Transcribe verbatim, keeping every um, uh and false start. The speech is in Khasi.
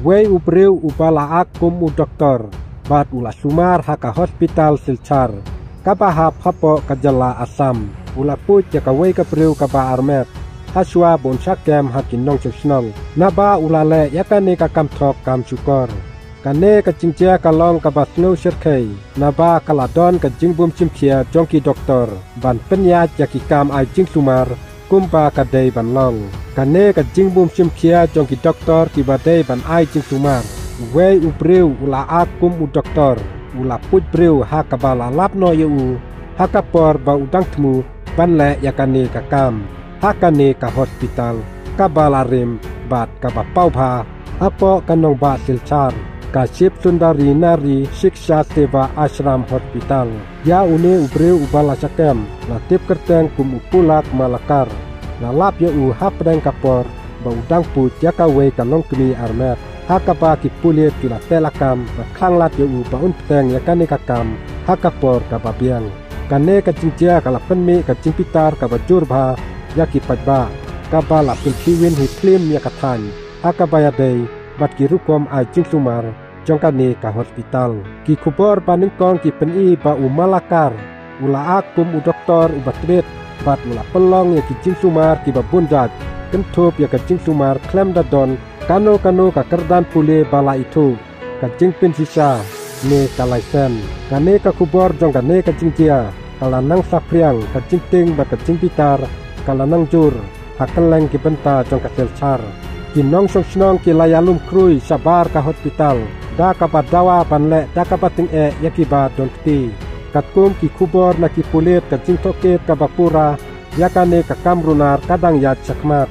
Wei u briew uba la ak kum u doktor bad u la sumar ha ka hospital Silchar kaba hap hapoh ka jylla Assam, u la puit ïa kawei ka briew kaba armet ha shuwa ba un shah kem ha ki nongshong shnong, naba u la leh ïa kane ka kam thok kam shukor. Kane ka jingjia ka long kaba sngew shyrkhei naba ka la don ka jingbym shim khia jong ki doktor ban pynïaid ïa ki kam ai jingsumar kumba ka dei ban long. Kane ka jingbym shim khia jong ki doktor kiba dei ban ai jingsumar. Wei u briew u la ak kum u doktor u la puit briew ha kaba la lap noh ïa u ha ka por ba u dang thmu ban leh ïa kane ka kam ha kane ka hospital kaba la rim bad kaba paw bha hapoh ka nongbah Silchar, ka Shiv Sundari Nari Shiksha Seva Ashram Hospital. Ïa une u briew uba la shah kem la tip kyrteng kum u Pulak Malakar. La lap ïa u hapdeng ka por ba u dang puit ïa kawei ka longkmie armet ha kaba ki pulit ki la teh lakam bad khanglad ïa u ba un bteng ïa kane ka kam ha ka por kaba biang. Kane ka jingjia ka la pynmih ka jingbitar kaba jur bha ïa ki paidbah, kaba la pynkhih win hi khlim ïa ka thaiñ ha kaba ïadei bad ki rukom ai jingsumar jong kane ka hospital. Ki khubor ba nyngkong ki pyni ba u Malakar u la ak kum u doktor uba tbit bad u la pynlong ïa ki jingsumar kiba bun jait, kynthup ïa ka jingsumar khlem da don kano kano ka kyrdan pule ba la ithuh, ka jingpynshisha ne ka laisen. Kane ka khubor jong kane ka jingjia ka la nang saphriang, ka jingtieng bad ka jingbitar ka la nang jur ha kylleng ki bynta jong ka Silchar. Ki nongshong shnong ki la ïalum khrui shabar ka hospital da kaba dawa ban leh da kaba tyngeh ïa kiba don kti. Katkum ki khubor na ki pulit, ka jingtohkit kaba pura ïa kane ka kam runar ka dang ïaid shakhmat.